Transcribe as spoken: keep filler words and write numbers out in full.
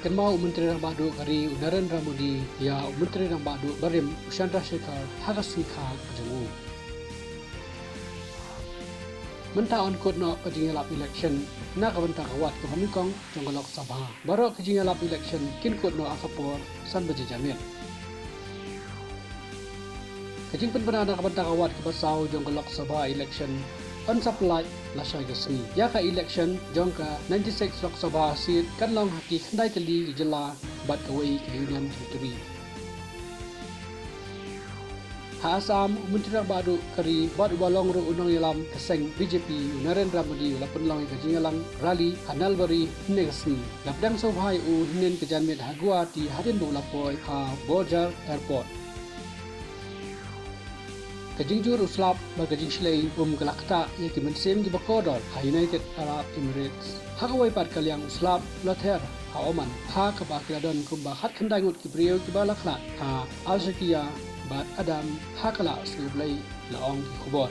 Kynmaw u Myntri Rangbah Duh ka ri u Narendra Modi ïa u Myntri Rangbah Duh barim u Chandrasekhar ha ka sngi kha ka jong u. Mynta yn kut noh ka jingïalap election na ka bynta ka wad kaba nyngkong jong ka Lok Sabha. Baroh ka jingïalap election kin kut noh ha ka por san baje janmiet. Ka jingpynbna na ka bynta ka wad kaba saw jong ka Lok Sabha election yn sa pyllait lashai ka sngi. Ïa ka election jong ka ninety-six Lok Sabha seat kan long ha ki khyndai tylli ki jylla bad kawei ka Union Territory. Ha Assam, u Myntri Rangbah Duh ka ri bad uba long ruh u nongïalam ka seng B J P u Narendra Modi u la pynlong ïa ka jingïalang rally ha Nalbari hynne ka sngi. La pdiang sngewbha ïa u hynnin ka janmiet ha Guwahati hadien ba u la poi ha Borjhar Airport. Ka jingjur u slap bad ka jingshlei um ka la ktah ïa ki mynsiem kiba kordor ha United Arab Emirates. Ha kawei pat ka liang u slap u la ther ha Oman, ha kaba ki la don kumba khatkhyndai ngut ki briew kiba la khlad ha Al Sharqiya bad Adam ha ka la sngi U Blei, la ong ki khubor.